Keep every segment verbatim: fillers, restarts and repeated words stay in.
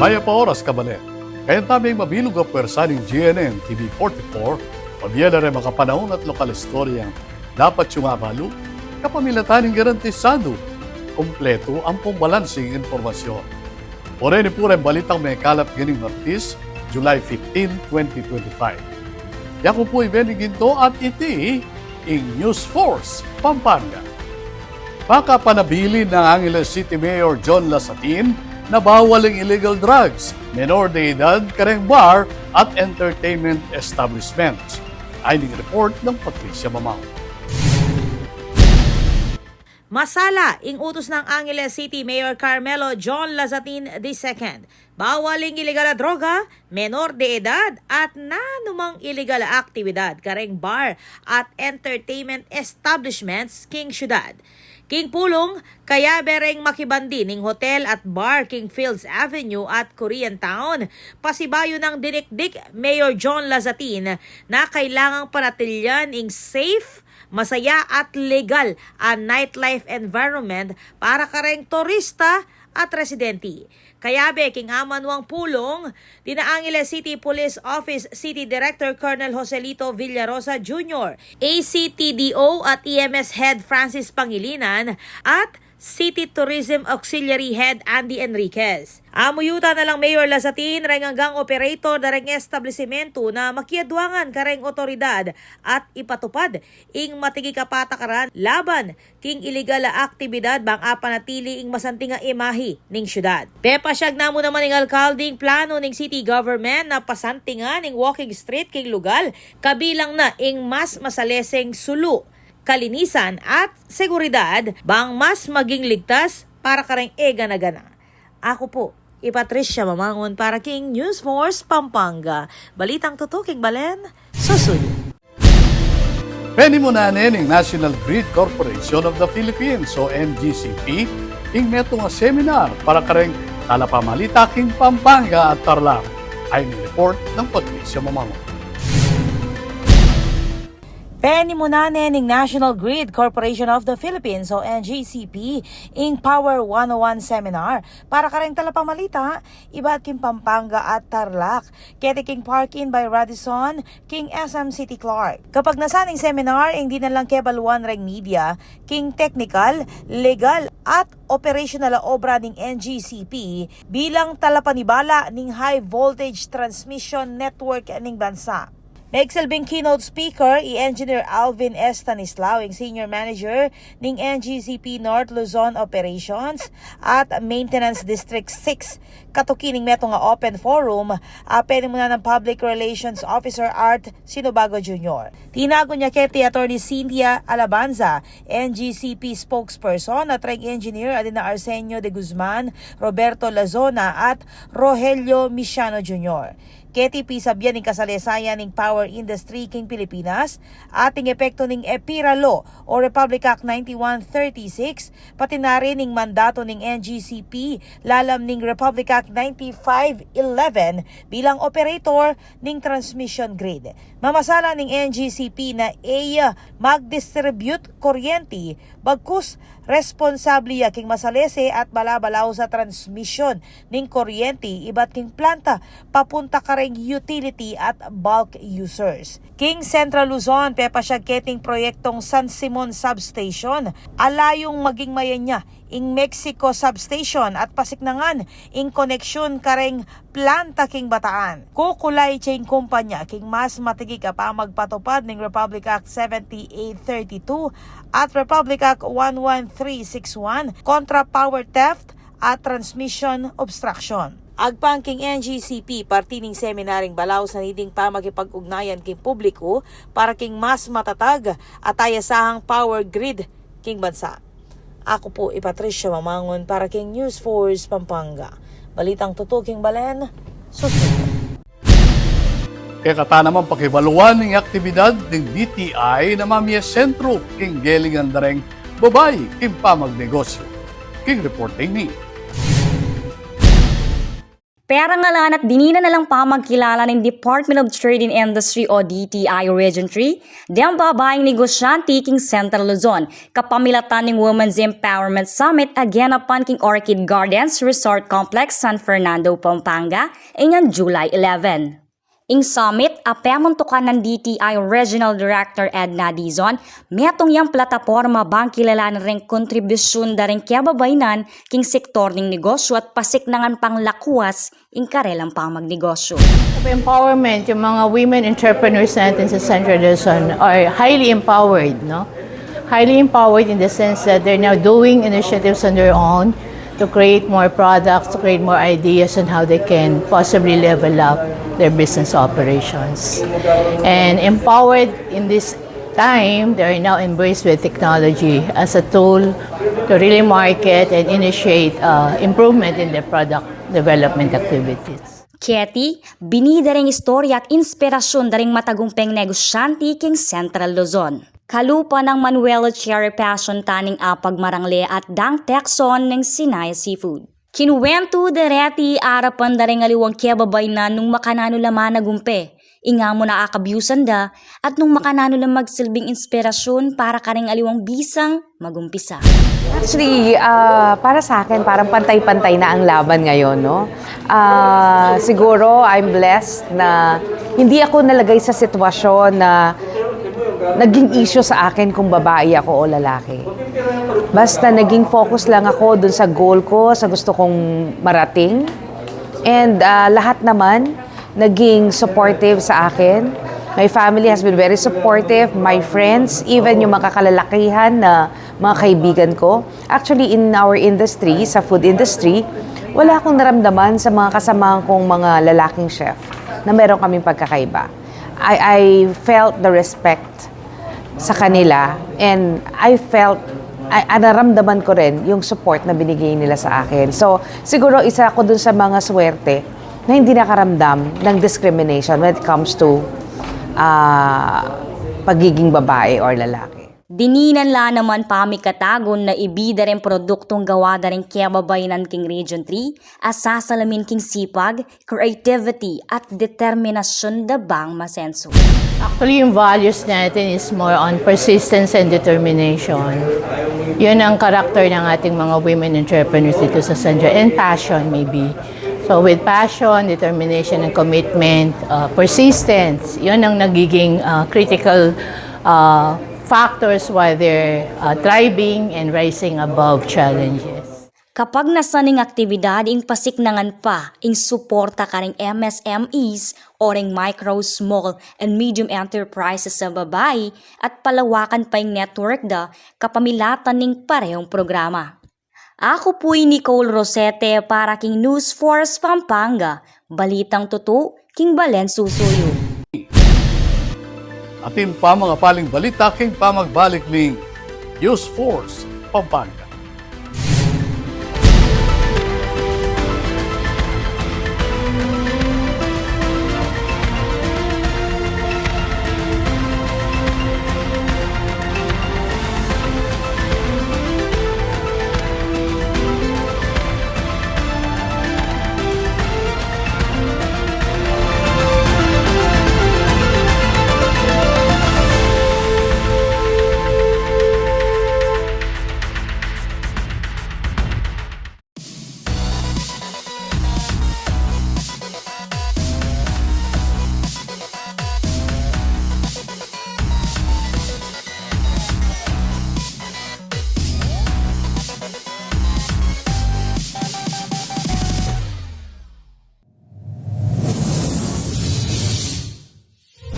Mayap a oras, kabalen. Kayang taming mabilug a pwersa ning G N N T V forty-four, pabie la reng makapanaun at lokal a istoryang dapat yung abalu, kapamilatan ning garantisadu, kumpletu ampong balansing impormasyon. O reni pu reng balitang mekalap ngening Martes, July fifteen, twenty twenty-five. Yaku pu i Benny Ginto at iti ing News Force Pampanga. Makapanabilin nang Angeles City Mayor John Lasatin na bawal ing illegal drugs, menor de edad kareng bar at entertainment establishments. Ayni ing report nang Patricia Mamao. Masala ing utus nang Angeles City Mayor Carmelo John Lazatin the second. Bawal ing ilegal a droga, menor de edad, at nanumang ilegal a aktibidad kareng bar at entertainment establishments king syudad. King pulung, kayabe reng makibandi ning hotel at bar king Fields Avenue at Korean Town, pasibayu nang dinikdik Mayor John Lazatin na kailangang panatilyan ing safe, masaya at legal a nightlife environment para kareng turista at residente. Kayabe king amanuang pulung, dina Angeles City Police Office City Director Colonel Joselito Villarosa Junior, A C T D O at E M S Head Francis Pangilinan, at City Tourism Auxiliary Head Andy Enriquez. Amuyutan na lang Mayor Lazatin reng anggang operator da reng establisimentu na makiadwangan kareng otoridad at ipatupad ing matigik a patakaran laban king ilegal a aktibidad bang apanatili ing masanting a imahe ning syudad. Pepasyag na mu naman ning alkalde ing planu ning city government na pasantingan ing walking street king lugal kabilang na ing mas masaleseng sulu, kalinisan at seguridad bang mas maging ligtas para kareng e gana-gana. Aku pu i Patricia Mamangun para king News Force Pampanga. Balitang tutu king balen, susuyu. Penimunan ne ning National Grid Corporation of the Philippines o N G C P ing metung a seminar para kareng talapamalita king Pampanga at Tarlac. Ayni ing report nang Patricia Mamangun. Penimunan ne ning National Grid Corporation of the Philippines o N G C P ing Power one oh one Seminar para kareng talapamalita ibat king Pampanga at Tarlac, keti king Park Inn by Radisson king S M City Clark. Kapagnasan ning seminar ing dinan lang kebaluan reng media king teknikal, legal at operasyonal a obra ning N G C P bilang talapanibala ning high voltage transmission network ning bansa. Megsilbing keynote speaker i Engineer Alvin Estanislao, ing Senior Manager ning N G C P North Luzon Operations at Maintenance District six, katuki ning metung a open forum a penimunan nang Public Relations Officer Art Sinobago Junior. Tinagun ya keti i Attorney Cynthia Alabanza, N G C P spokesperson, at reng engineer a dina Arsenio de Guzman, Roberto Lazona, at Rogelio Misiano Junior. Keti pisabian ing kasalesayan ning power industry king Pilipinas, at ing epektu ning EPIRA Law o Republic Act ninety-one thirty-six, pati na rin ing mandatu ning N G C P lalam ning Republic Act ninety-five eleven bilang operator ning transmission grid. Mamasala ning N G C P na e ya magdistribute kuryente, bagkus responsable ya king masalese at balabalaus a transmission ning kuryente ibat king planta papunta kareng utility at bulk users. King Central Luzon, pepasyag keti ing proyektong San Simon Substation, a layung maging mayanya ing Mexico Substation at pasiknangan ing koneksyon kareng planta king Bataan. Kukulay ya ing kumpanya king mas matigik a pamagpatupad ning Republic Act seventy-eight thirty-two at Republic Act one one three six one kontra power theft at transmission obstruction. Agpang king N G C P, parti ning seminar ing balaus a niting pamakipag-ugnayan king publiku para king mas matatag at ayasahang power grid king bansa. Aku pu i Patricia Mamangun para king News Force Pampanga. Balitang tutu king balen, susunod. Kekatamu namang pakibaluan ing aktibidad ning D T I na mamie sentru king gelingan da reng babai king pamagnegosyu. King reporting ni Perangalan at dininan na lang pamagkilala ning Department of Trade and Industry o D T I Region three deng babaing negosyante king Central Luzon, kapamilatan ning Women's Empowerment Summit a genapan king Orchid Gardens Resort Complex, San Fernando, Pampanga, inyang July eleven. Ing summit a pemuntukan nang D T I Regional Director Edna Dizon, metung yang plataporma bang kilalanan reng kontribusyun da reng kebabainan king sektor ning negosyu at pasiknangan pang lakuas ing karelang pamagnegosyu. Of empowerment, yung mga women entrepreneurs natin sa Central Luzon are highly empowered, no? Highly empowered in the sense that they're now doing initiatives on their own to create more products, to create more ideas on how they can possibly level up their business operations. And empowered in this time, they are now embraced with technology as a tool to really market and initiate uh, improvement in their product development activities. Keti, bini da reng istorya at inspirasyun da reng matagumpeng negosyante king Central Luzon. Kalupa nang Manuelo Cherry Passion taning apagmarangle at dang tekson neng Sinaya Seafood. Kinuwentu da reti arapan da reng aliwang kebabainan nung makananu la managumpe, ing amu na akabyusan da, at nung makananu la magsilbing inspirasyun para kareng aliwang bisang magumpisa. Actually, ah, para sa akin, parang pantay-pantay na ang laban ngayon, no? Ah, siguro, I'm blessed na hindi ako nalagay sa sitwasyon na naging issue sa akin kung babae ako o lalaki. Basta naging focus lang ako dun sa goal ko, sa gusto kong marating. And, ah, lahat naman naging supportive sa akin. My family has been very supportive, my friends, even yung mga kalalakihan na mga kaibigan ko. Actually, in our industry, sa food industry, wala akong naramdaman sa mga kasamahan kong mga lalaking chef na meron kaming pagkakaiba. I, I felt the respect sa kanila, and I felt, I, ah, naramdaman ko rin yung support na binigay nila sa akin. So, siguro isa ako dun sa mga swerte na hindi nakaramdam ng discrimination when it comes to ah, pagiging babae or lalaki. Dininan la naman pamikatagun na ibida reng produktong gawa da reng kebabainan king Region three a sasalamin king sipag, creativity, at determinasyun da bang masenso. Actually, yung values natin is more on persistence and determination. Yun ang karakter ng ating mga women entrepreneurs dito sa Sandra. And passion, maybe. So, with passion, determination, and commitment, uh, persistence, yun ang nagiging uh, critical uh, factors while they're uh, thriving and rising above challenges. Kapag nasan ing aktibidad, ing pasiknangan pa ing suporta kareng M S M Es o reng micro, small, and medium enterprises a babai at palawakan pa ing network da kapamilatan ning parehong programa. Aku pu i Nicole Rosete para king News Force Pampanga, balitang tutu king balen susuyu. Atin pa mangapaling balita king pamagbalik ning News Force Pampanga.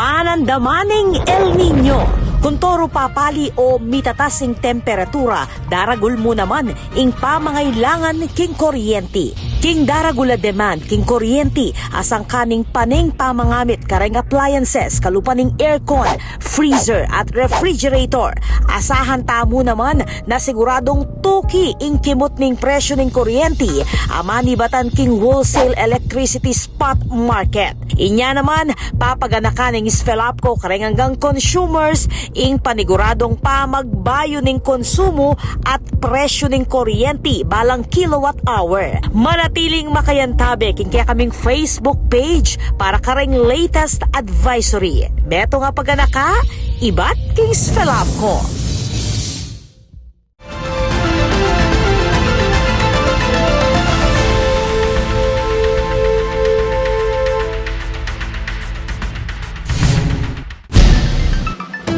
Panandaman ning El Niño. Kuntoru papali o mitatas ing temperatura, daragul mu naman ing pamangailangan king kuryenti. King daragul a demand king kuryenti, asangka ning paneng pamangamit kareng appliances, kalupa ning aircon, freezer, at refrigerator, asahan tamu naman na siguradung tuki ing kimut ning presyu ning kuryenti a manibatan king wholesale electricity spot market. Inya naman, papaganakan ning SFELAPCO kareng anggang consumers ing paniguradung pamagbayu ning konsumu at presyu ning kuryenti balang kilowatt hour. Mana- Tiling makayantabe king kekaming Facebook page para kareng latest advisory. Metung a paganaka, ibat king Spelabco.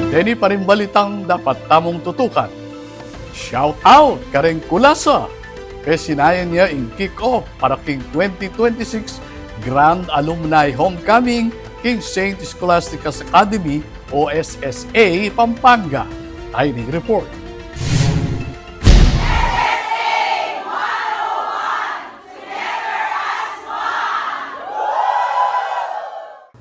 Deni pa ring balitang dapat tamung tutukan. Shout out kareng Kulasa! Pesinayan ya ing kick-off para king twenty twenty-six Grand Alumni Homecoming king Saint Scholastica's Academy o S S A Pampanga. Tayni ing report.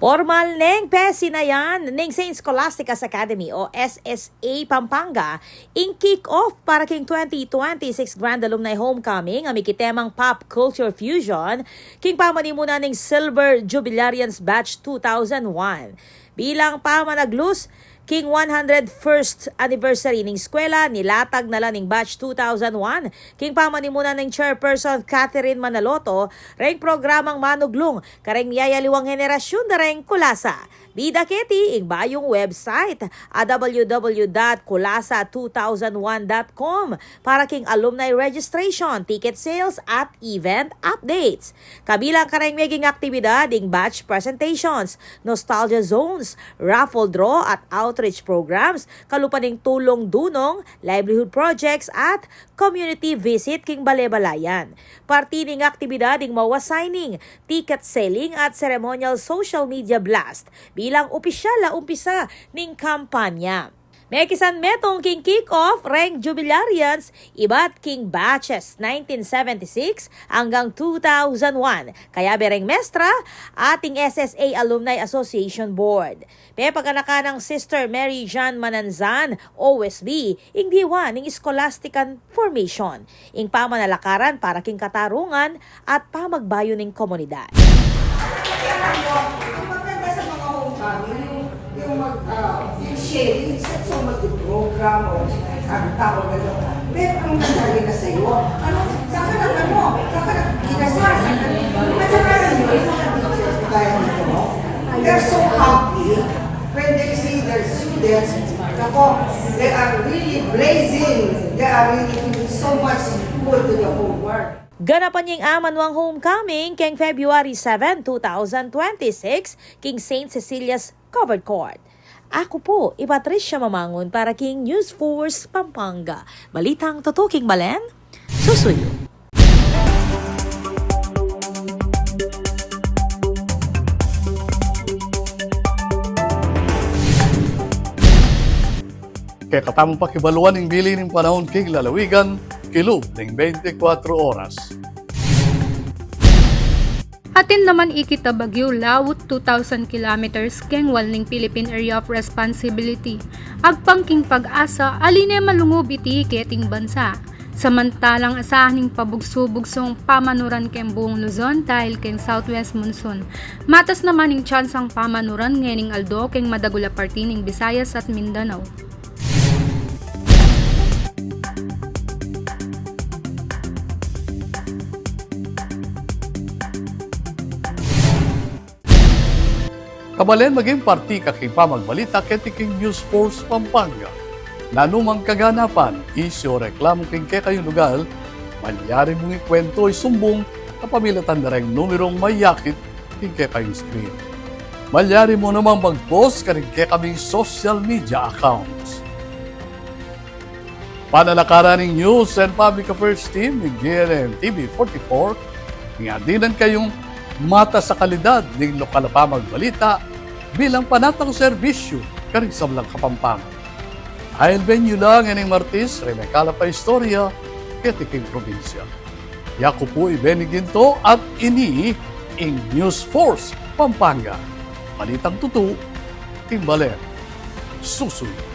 Pormal neng pesinayan ning Saint Scholastica's Academy o S S A Pampanga ing kick-off para king twenty twenty-six Grand Alumni Homecoming a miki temang Pop Culture Fusion king pamanimunan ning Silver Jubilarians Batch two thousand one. Bilang pamanaglus king one hundred first anniversary ning eskwela, nilatag na la ning Batch two thousand one king pamanimunan ning Chairperson Catherine Manaloto reng programang manuglung kareng miyayaliwang henerasyun da reng Kulasa. Bida keti ing bayung website a w w w dot kulasa two thousand one dot com para king alumni registration, ticket sales, at event updates. Kabilang kareng meging aktibidad ing batch presentations, nostalgia zones, raffle draw at outreach programs, kalupa ning tulung dunung, livelihood projects at community visit king bale-balayan. Parti ning aktibidad ing mawa signing, ticket selling at ceremonial social media blast bilang opisyal a umpisa ning kampanya. Mekisan metung king kick-off reng Jubilarians ibat king batches nineteen seventy-six anggang two thousand one, kayabe reng mestra at ing S S A Alumni Association Board. Pepaganakan nang Sister Mary Jean Mananzan, O S B, ing diwa ning Scholastican Formation, ing pamanalakaran para king katarungan at pamagbayu ning komunidad. Alam mo, ang maganda sa mga homecoming, yung, yung mag-, ah, yung sharing, sa, sa mag-program o ang tawag, ano. Pero ang nangyari na sa'yo, ano, saan ka nag-, ano, saan ka nag-, kinasal, saan ka nag-, at saka alam mo, yung mga teachers, kaya nito, they're so happy when they see their students, nako, they are really blazing, they are really doing so much good to the whole world. Ganapan ya ing amanuang homecoming keng February seven, two thousand twenty-six, king Saint Cecilia's Covered Court. Aku pu i Patricia Mamangun para king News Force Pampanga. Balitang tutuking balen, susuyu. Kekatamung pakibaluan ing bili ning panaun king lalawigan, kilub ning bente kuatro oras. Atin naman ikit a bagyu, lawut two thousand kilometers keng wal ning Philippine Area of Responsibility. Agpang king PAGASA, ali ne malungub iti keting bansa. Samantalang asahan ing pabugsu-bugsung pamanuran keng buung Luzon dahil keng southwest monsoon. Matas naman ing tsansang pamanuran ngening aldo keng madagul a parti ning Visayas at Mindanao. Kabalen, maging parti ka king pamagbalita keti king News Force Pampanga. Nanu mang kaganapan, isyu o reklamu king kekayung lugal, malyari mung ikuwentu o isumbung kapamilatan da reng numerung mayakit king kekayung screen. Malyari mu namang mag-post karing kekaming social media accounts. Panalakaran ning News and Public Affairs Team ning G N N T V forty-four, ing adinan kayung matas a kalidad ning lokal a pamagbalita bilang panatag a serbisyu karing sablang Kapampangan. Ailben yu la ngening Martes reng mekalap a istorya keti king probinsya. Yaku pu i Benny Ginto at ini ing News Force Pampanga. Balitang tutu, timbalen, susuyu.